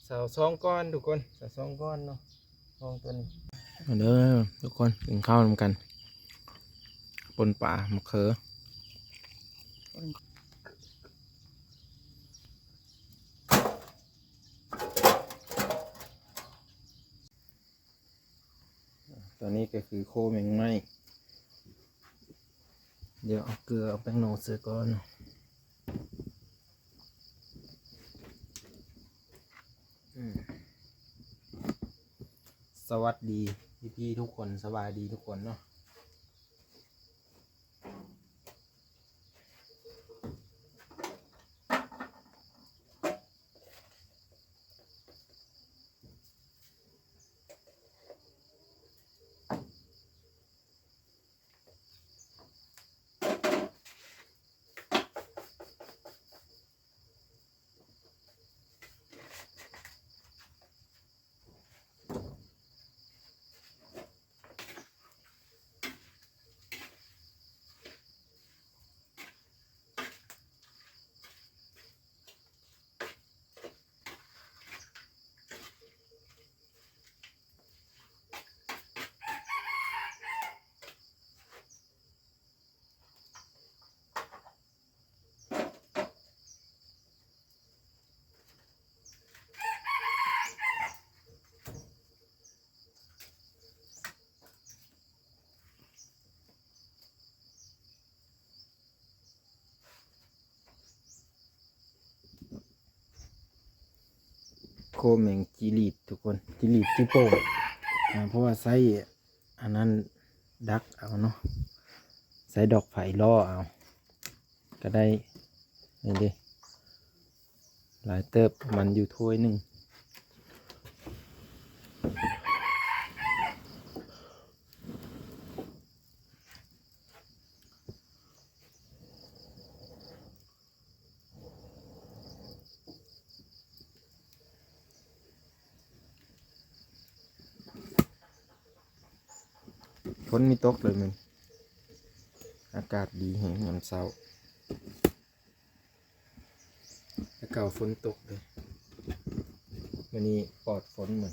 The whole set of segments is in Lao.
ເສົາສອງກ້ອນທຸກຄົນ ເສົາສອງກ້ອນເນາະ ສອງໂຕນີ້. ມາເດີທຸກຄົນ ກິນເຂົ້ານຳກັນ ປົ່ນປາ ໝາກເຂືອ. ຕອນນີ້ກໍຄືໂຄແມງໄມ້ ດຽວເອົາເກືອ ເອົາແປ້ງນົວໃສ່ກ່ອນ. ສະຫວັດດີພີ່ໆທຸກຄົນ ສະບາຍດີທຸກຄົນເນາະ. ໂຄແມງຈີຫຼີດທຸກຄົນ ຈີຫຼີດຈີໂປ່ງ ອ່າ ເພາະວ່າໃຊ້ອັນນັ້ນດັກເອົາເນາະ ໃຊ້ດອກໄຟຫຼໍ່ເອົາ ກໍໄດ້ ນີ້ເດ້ ຫຼາຍເຕີບ ປະມານຢູ່ຖ້ວຍໜຶ່ງ. ຝົນມີຕົກເລີຍມື້ນີ້ ອາກາດດີແຮງຍາມເຊົ້າ. ແຕ່ເກົ່າຝົນຕົກເດ້ ມື້ນີ້ປອດຝົນມື້.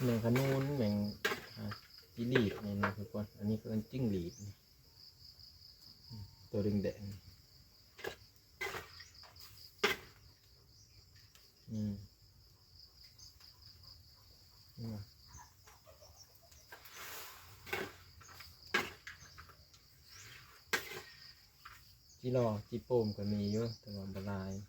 ແມງຂະນູນ ແມງ ອ່າ ຈີຫຼີດນີ້ນະທຸກຄົນ ອັນນີ້ເອີ້ນຈິ້ງຫຼີດ ໂຕແດງໆ ອືມ ຈີຫຼໍ່ຈີໂປ່ງກໍມີຢູ່ ແຕ່ວ່າບໍ່ຫຼາຍ. ໂ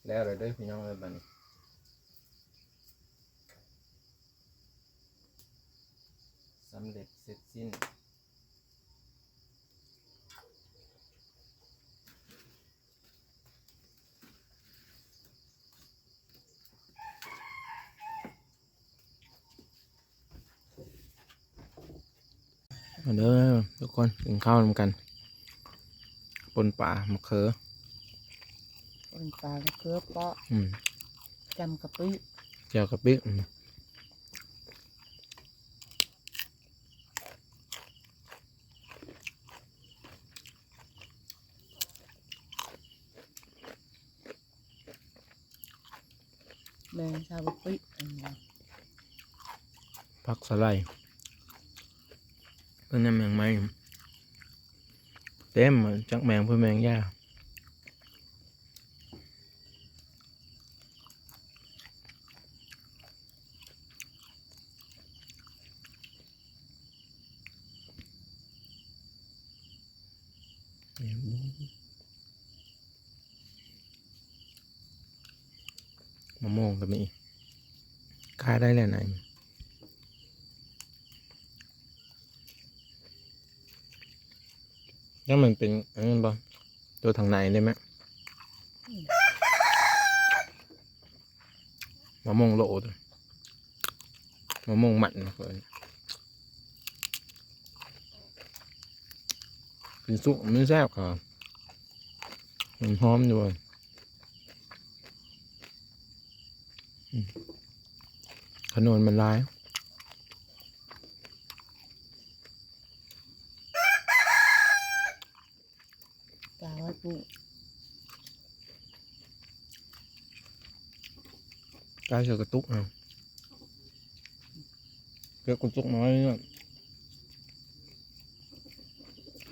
ແລ້ວເດີພີ່ນ້ອງເອີຍ ບັດນີ້ສຳເລັດເສັດສິ້ນ. ມາເດີທຸກຄົນ ກິນເຂົ້ານຳກັນ. ປົ່ນປາ ມະເຂືອ ປົ່ນປາ ມະເຂືອເປາະ ອືມ ຈ້ຳກະປິ ແຈ່ວກະປິ ອືມ. ແມງຊາວບໍ່ປິ ອັນນີ້ ຜັກສະໄລ ເພິ່ນນຳແມງໄມ້ ເຕັມ ຈັກແມງເພິ່ນແມງຢ່າ. ມະມ່ວງກໍມີ ຂາຍໄດ້ແລ້ວນະ. ແລ້ວມັນເປັນອັນນັ້ນບໍ່ ຕົວທາງໃນໄດ້ໄໝ? ອືມ ມະມ່ວງໂລດ ມະມ່ວງມັນ ກິນສຸກມັນແຊບກວ່າ ມັນຫອມຢູ່ ອືມ ຂະໜູນມັນຫຼາຍ. ກາໄວ້ປູກ ກາເສືອກະຕຸກເອົາ ເສືອກະຕຸກນ້ອຍເນາະ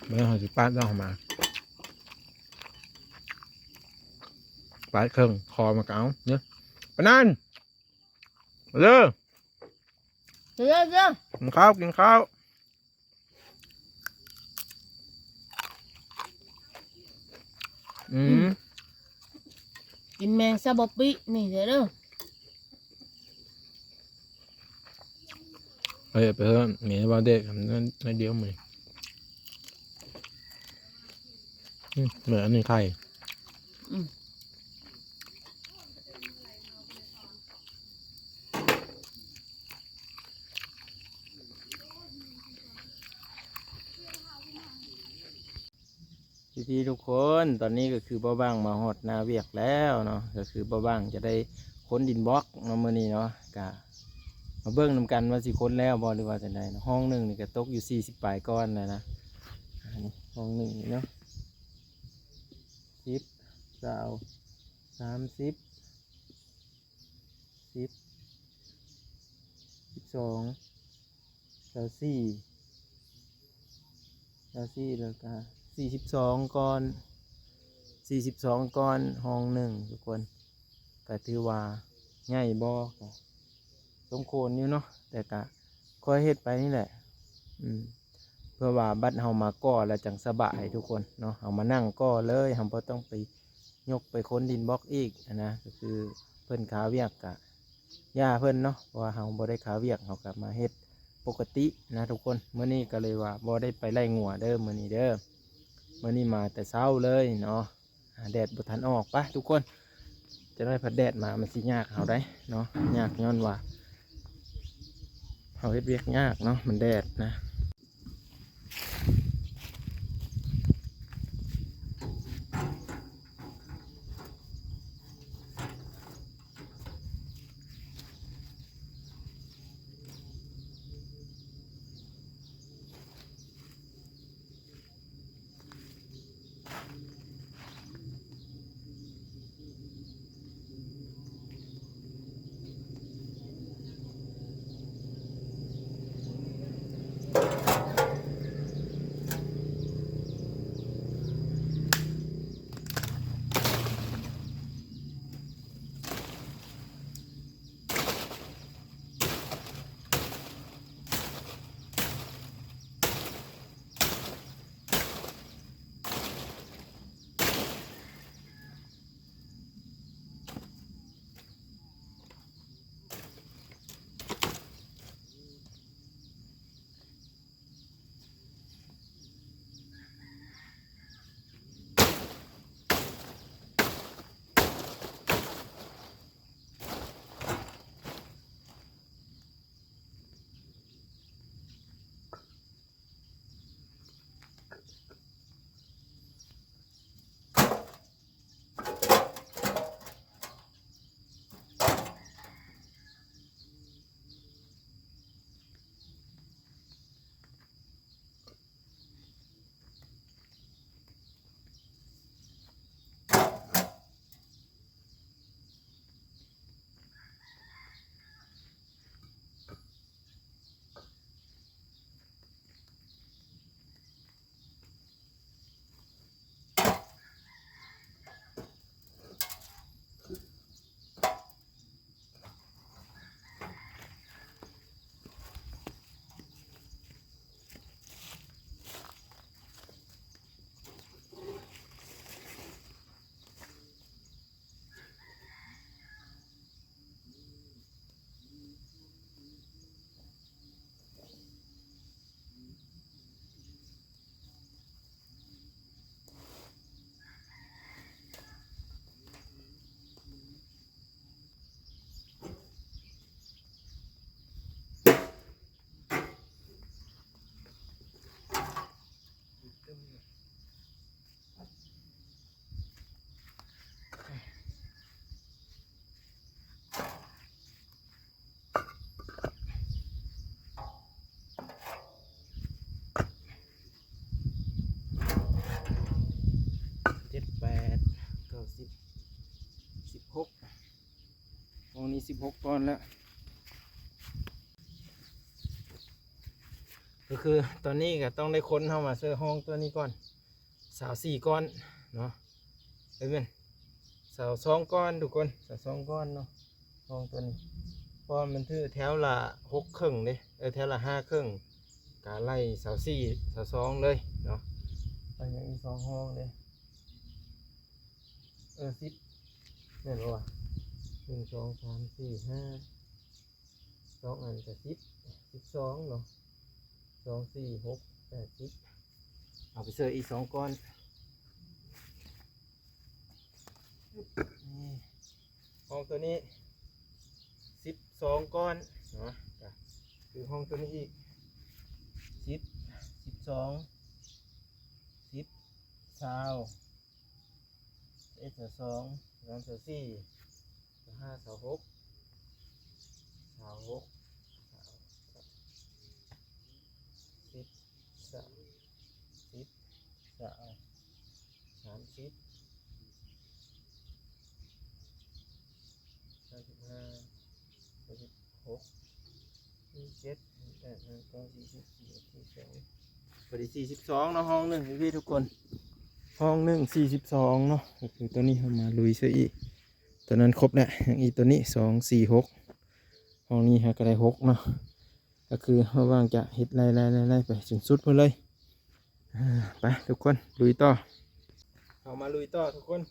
ແລ້ວເຮົາຊິປາດດອກມາ ປາດເຄິ່ງ ຄໍມັນກະເອົາເນາະ ປານນັ້ນ. ມາເດີ ເດີ ເດີ ກິນເຂົ້າ ກິນເຂົ້າ ອືມ ອືມ ກິນແມງຊາບໍ່ປິນີ້ເດີ ເອີ ໄປເຮີ້ນ ມີເວົ້າເດັກ ໜ້ອຍດຽວມື້ ອືມ ເໝືອນອັນນີ້ໄຂ່ ອືມ. ພີ່ໆ ທຸກຄົນ ຕອນນີ້ກໍຄືບ່າວບັ້ງມາຮອດໜ້າວຽກແລ້ວເນາະ ກໍຄືບ່າວບັ້ງຈະໄດ້ຂົນດິນບລັອກເນາະ ມື້ນີ້ເນາະ ກະມາເບິ່ງນຳກັນວ່າຊິຂົນແລ້ວບໍ່ ຫຼືວ່າຈັ່ງໃດເນາະ. ຮ່ອງໜຶ່ງນີ້ກໍຕົກຢູ່ສີ່ສິບປາຍກ້ອນແລ້ວນະ ອັນນີ້ຮ່ອງໜຶ່ງນີ້ເນາະ ສິບ ຊາວ ສາມສິບ ສິບ ສິບສອງ ຊາວສີ່ ຊາວສີ່ ແລ້ວກະສີ່ສິບສອງກ້ອນ ສີ່ສິບສອງກ້ອນ ຮ່ອງໜຶ່ງທຸກຄົນ ກະຖືວ່າໃຫຍ່ບໍ່ ກະສົມຄວນຢູ່ເນາະ ແຕ່ກະຄ່ອຍເຮັດໄປນີ້ແຫຼະ ອືມ. ເພື່ອວ່າບັດເຮົາມາກໍ່ແລ້ວຈັ່ງສະບາຍທຸກຄົນເນາະ ເຮົາມານັ່ງກໍ່ເລີຍ ເຮົາບໍ່ຕ້ອງໄປຍົກໄປຂົນດິນບລັອກອີກຫັ້ນນະ ກໍຄືເພິ່ນຄາວຽກກະຢ່າເພິ່ນເນາະ ເພາະວ່າເຮົາບໍ່ໄດ້ຄາວຽກ ເຮົາກະມາເຮັດປົກກະຕິນະທຸກຄົນ. ມື້ນີ້ກໍເລີຍວ່າບໍ່ໄດ້ໄປໄລ່ງົວເດີມື້ນີ້ເດີ ມື້ນີ້ມາແຕ່ເຊົ້າເລີຍເນາະ. ອາ ແດດບໍ່ທັນອອກ ໄປທຸກຄົນ ຈັກໜ້ອຍພັດແດດມາມັນຊິຍາກເຮົາໄດ໋ເນາະ ຍາກຍ້ອນວ່າເຮົາເຮັດວຽກຍາກເນາະ ມັນແດດນະ. ມ ສິບຫົກກ້ອນແລ້ວ ກໍຄືຕອນນີ້ກໍຕ້ອງໄດ້ຂົນເຮົາມາໃສ່ຫ້ອງຕົວນີ້ກ່ອນ ຊາວສີ່ກ້ອນເນາະ ເອີ ແມ່ນ ຊາວສອງກ້ອນທຸກຄົນ ຊາວສອງກ້ອນເນາະ ຫ້ອງຕົວນີ້ ເພາະວ່າມັນຖືແຖວລະຫົກເຄິ່ງເດ້ ເອີ ແຖວລະຫ້າເຄິ່ງ ກະໄລ່ຊາວສີ່ ຊາວສອງເລີຍເນາະ ໄປຍັງອີກສອງຫ້ອງເດ້ ເອີ ສິບ ແມ່ນບໍ່ວະ ໜຶ່ງ ສອງ ສາມ ສີ່ ຫ້າ ສອງອັນກະສິບ ສິບສອງເນາະ ສອງ ສີ່ ຫົກ ແປດ ສິບ ເອົາໄປເສີມອີກສອງກ້ອນ ນີ້ ຫ້ອງຕົວນີ້ສິບສອງກ້ອນເນາະ ກະຄືຫ້ອງຕົວນີ້ອີກ ສິບ ສິບສອງ ສິບ ຊາວ ເອັດ ຊາວສອງ ສາມ ຊາວສີ່ ຊາວຫ້າ ຊາວຫົກ ຊາວຫົກ ຊາວ ສິບ ຊາວ ສິບ ຊາວ ສາມສິບ ສາມສິບຫ້າ ສາມສິບຫົກ ສີ່ສິບເຈັດ ແປດ ເກົ້າ ສິບ ສິບສອງ ພໍດີສີ່ສິບສອງເນາະ ຫ້ອງໜຶ່ງ ພີ່ໆ ທຸກຄົນ ຫ້ອງໜຶ່ງສີ່ສິບສອງເນາະ ກໍຄືຕົວນີ້ເຮົາມາລຸຍໃສ່ອີກ ຕົວນັ້ນຄົບແລ້ວ ຍັງອີກຕົວນີ້ ສອງ ສີ່ ຫົກ ຫ້ອງນີ້ເຮົາກໍໄດ້ຫົກເນາະ ກໍຄືເຮົາຫວັງຈະເຮັດໄລ່ໆໆໆ ໄປຈົນສຸດພຸ້ນເລີຍ ອ່າ ໄປທຸກຄົນ ລຸຍຕໍ່ ເຮົາມາລຸຍຕໍ່ທຸກຄົນ.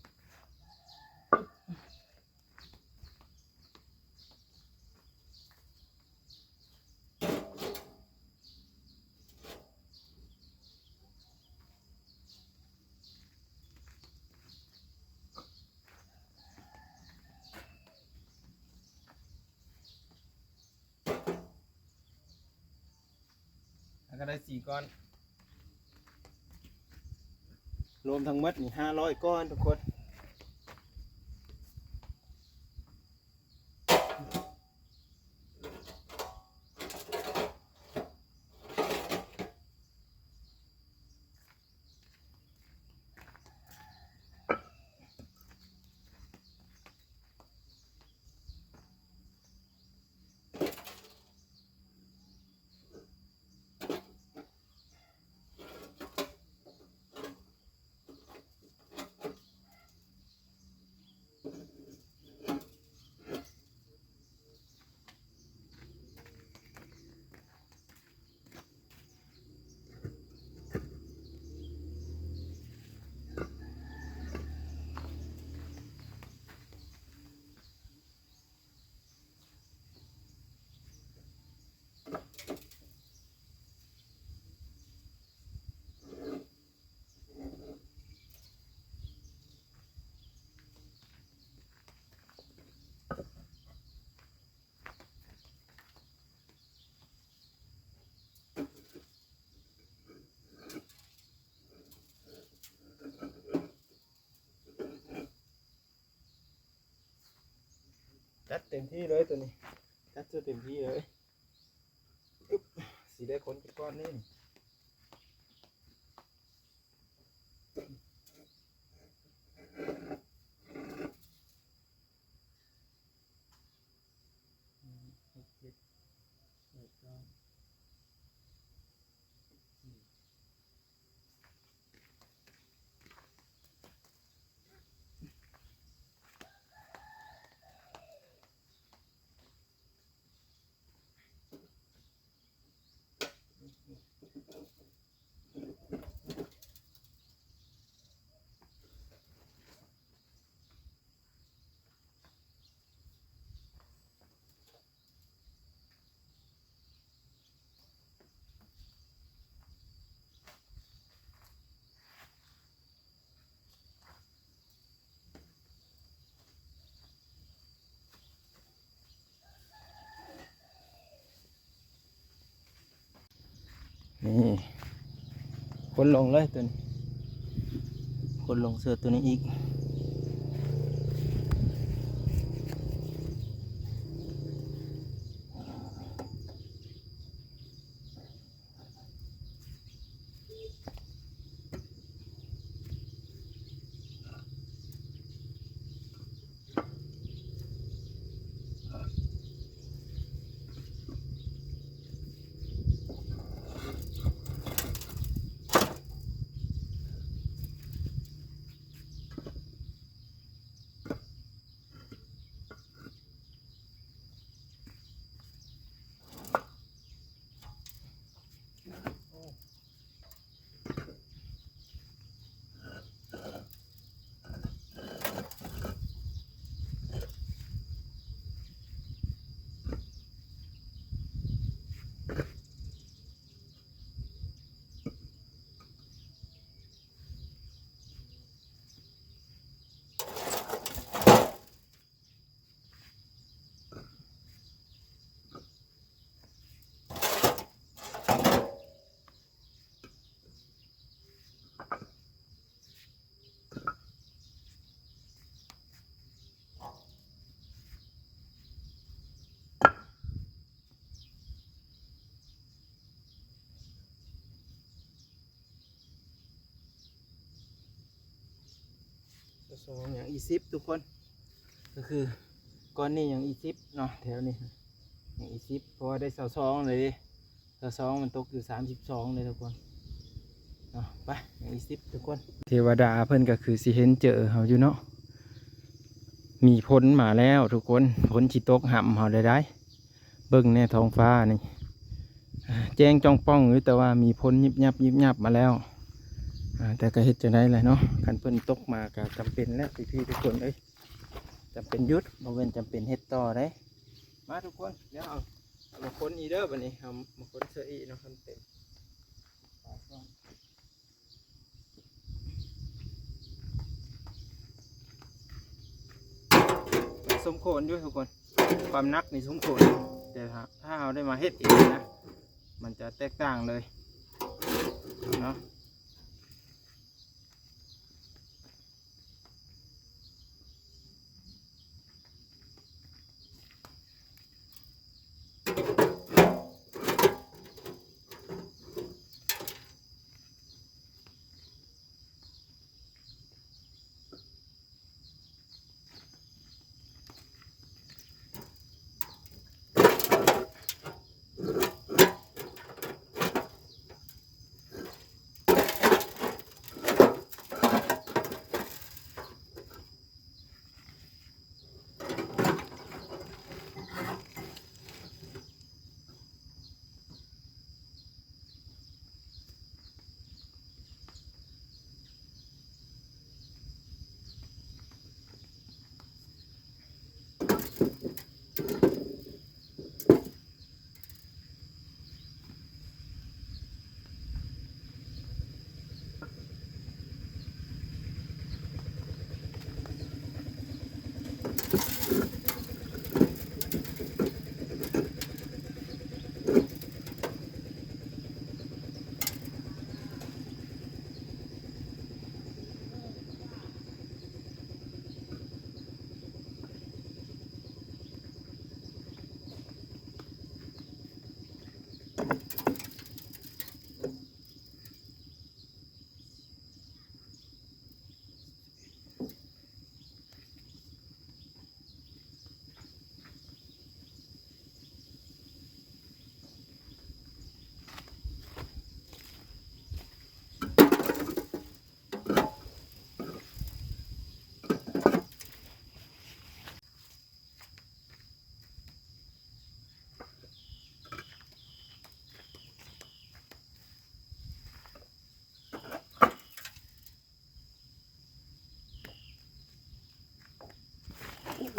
ແລ້ວກໍໄດ້ສີ່ກ້ອນ ລວມທັງໝົດນີ້ຫ້າຮ້ອຍກ້ອນທຸກຄົນ. ຈັດເຕັມທີ່ເລີຍຕົວນີ້ ຈັດເທື່ອເຕັມທີ່ເລີຍ ອຶບ ຊິໄດ້ຂົນໄປກ່ອນນີ້. ນີ້ ຂົນລົງເລີຍຕົວນີ້ ຂົນລົງເສື້ອຕົວນີ້ອີກ. ເ ສອງ ຫຍັງອີກສິບທຸກຄົນ ກໍຄືກ້ອນນີ້ຫຍັງອີກສິບເນາະ ແຖວນີ້ຫຍັງອີກສິບ ເພາະວ່າໄດ້ຊາວສອງເລີຍເດ້ ຊາວສອງ ມັນຕົກຢູ່ສາມສິບສອງເລີຍທຸກຄົນເນາະ. ໄປ ຫຍັງອີກສິບທຸກຄົນ. ເທວະດາເພິ່ນກໍຄືຊິເຫັນເຈີເຮົາຢູ່ເນາະ ມີຝົນມາແລ້ວທຸກຄົນ ຝົນຊິຕົກຮ່ຳເຮົາໄດ້ໄດ. ເບິ່ງແນ່ທ້ອງຟ້ານີ້ ແຈ້ງຈ່ອງປ່ອງຢູ່ ແຕ່ວ່າມີຝົນຍິບຍັບຍິບຍັບມາແລ້ວ ອ່າ ແຕ່ກໍເຮັດຈັ່ງໃດແຫຼະເນາະ ຄັນເພິ່ນຕົກມາກໍຈຳເປັນແຫຼະພີ່ໆທຸກຄົນເອີຍ ຈຳເປັນຢຸດ ບໍ່ແມ່ນຈຳເປັນເຮັດຕໍ່ເດ້. ມາທຸກຄົນ ດຽວເຮົາມາຄົນອີກເດີ ບັດນີ້ເຮົາມາຄົນເສື້ອອີກເນາະ ຄັນເຕັມ. ສົມຄວນຢູ່ທຸກຄົນ ຄວາມໜັກນີ້ສົມຄວນ ແຕ່ຖ້າ ຖ້າເຮົາໄດ້ມາເຮັດເອງນະ ມັນຈະແຕກຕ່າງເລີຍເນາະ.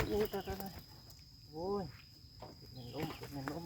ໂອ້ຍ ຕາຍ ຕາຍ ຕາຍ ໂອ້ຍ ເກັບແມ່ນລົ້ມ ເກັບແມ່ນລົ້ມ.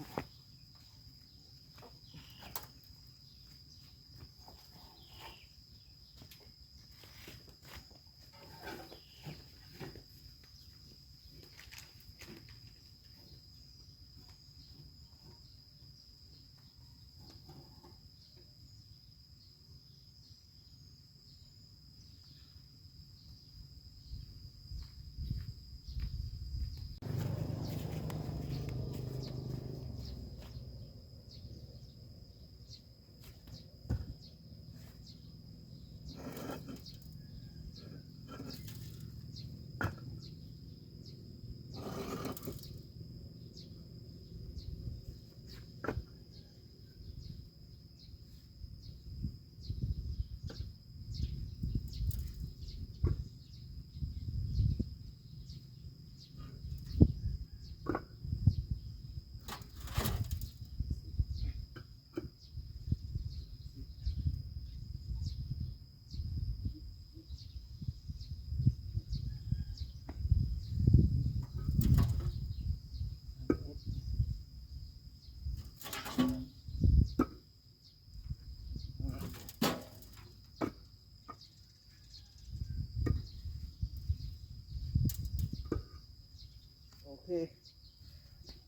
ໂອເຄ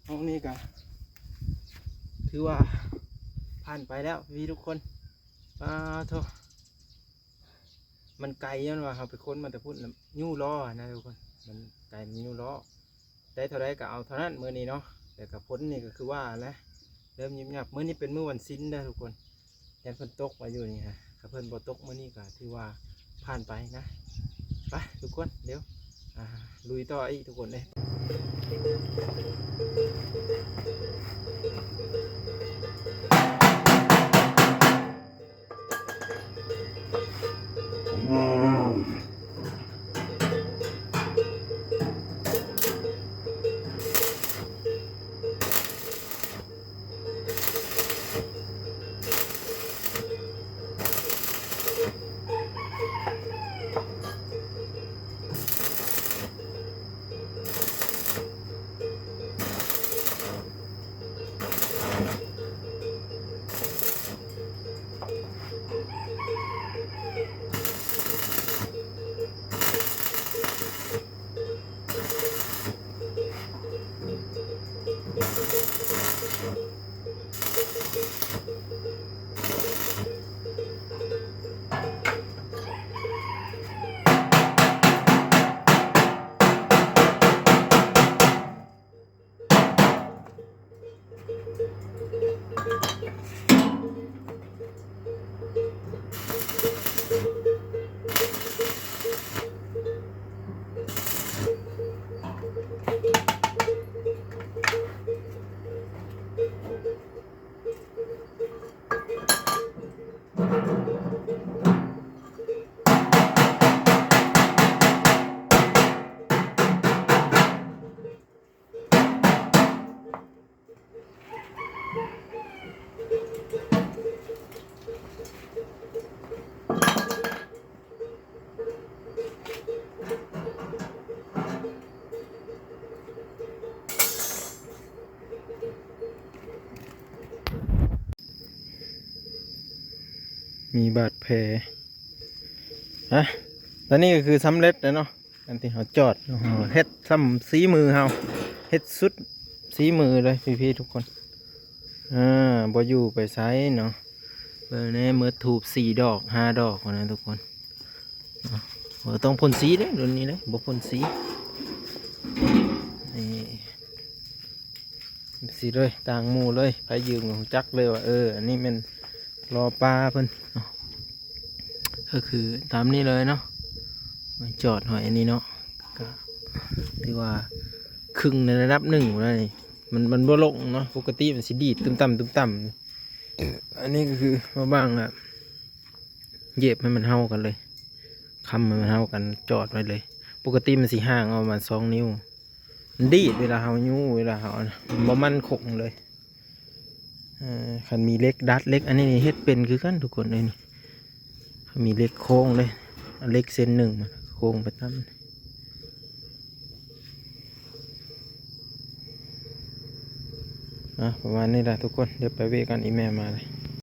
ຫ້ອງນີ້ກະຖືວ່າຜ່ານໄປແລ້ວພີ່ໆທຸກຄົນ. ປາໂທ້ ມັນໄກ ຍ້ອນວ່າເຮົາໄປຄົ້ນມາແຕ່ພຸ້ນ ນຳຍູ້ລໍ້ນະທຸກຄົນ ມັນໄກ ມັນຍູ້ລໍ້. ໄດ້ເທົ່າໃດກໍເອົາເທົ່ານັ້ນມື້ນີ້ເນາະ. ແຕ່ກໍຝົນນີ້ກໍຄືວ່າແຫຼະ ເລີ່ມຍິບຍັບ. ມື້ນີ້ເປັນມື້ວັນສິນເດີທຸກຄົນ ຢ້ານເພິ່ນຕົກມາຢູ່ນີ້ນະ. ຖ້າເພິ່ນບໍ່ຕົກມື້ນີ້ກໍຖືວ່າຜ່ານໄປນະ. ໄປທຸກຄົນ ດຽວ ອ່າ ລຸຍຕໍ່ອີກທຸກຄົນເອີຍ. ມີບາດແຜ. ອ່ະ ຕອນນີ້ກໍຄືສຳເລັດແລ້ວເນາະ ອັນທີ່ເຮົາຈອດ ເຮົາເຮັດຊ່ຳສີມືເຮົາ ເຮັດສຸດສີມືເລີຍພີ່ໆທຸກຄົນ. ອ່າ ບໍ່ຢູ່ໄປໃສເນາະ ເບິ່ງແດ່ ໝົດທູບສີ່ດອກຫ້າດອກພຸ້ນນະທຸກຄົນ. ເນາະ ບໍ່ຕ້ອງພົ່ນສີເດ້ ລຸ້ນນີ້ເດ້ ບໍ່ພົ່ນສີ. ນີ້ ສີເລີຍ ຕ່າງໝູ່ເລີຍ ໃຜຢືມກໍຮູ້ຈັກເລີຍວ່າ ເອີ ອັນນີ້ແມ່ນລໍ້ປ່າເພິ່ນເນາະ. ກໍຄືຕາມນີ້ເລີຍເນາະ ມາຈອດຫ້ອຍອັນນີ້ເນາະ ກໍຖືວ່າຄຶ່ງໃນລະດັບໜຶ່ງພຸ້ນນະນີ້. ມັນ ມັນບໍ່ລົງເນາະ ປົກກະຕິມັນຊິດີດຕຸ້ມຕ່ຳ ຕຸ້ມຕ່ຳ. ອັນນີ້ກໍຄືມາບັ້ງ ອະ ເຢັບໃຫ້ມັນເທົ່າກັນເລີຍ ຄ້ຳໃຫ້ມັນເທົ່າກັນ ຈອດໄວ້ເລີຍ. ປົກກະຕິມັນຊິຫ່າງເອົາປະມານສອງນິ້ວ ມັນດີດເວລາເຮົາຍູ້ ເວລາເຮົາ ມັນບໍ່ໝັ້ນຄົງເລີຍ. ເອີ ຄັນມີເຫຼັກດັດເຫຼັກ ອັນນີ້ເຮັດເປັນຄືກັນທຸກຄົນເອີຍນີ້. ມີເຫຼັກໂຄ້ງເລີຍ ເອົາເຫຼັກເສັ້ນໜຶ່ງມາໂຄ້ງໄປຕາມ. ອ່ະ ປະມານນີ້ລະທຸກຄົນ ດຽວໄປເວະກັນ ອີ່ແມ່ມາເລີຍ.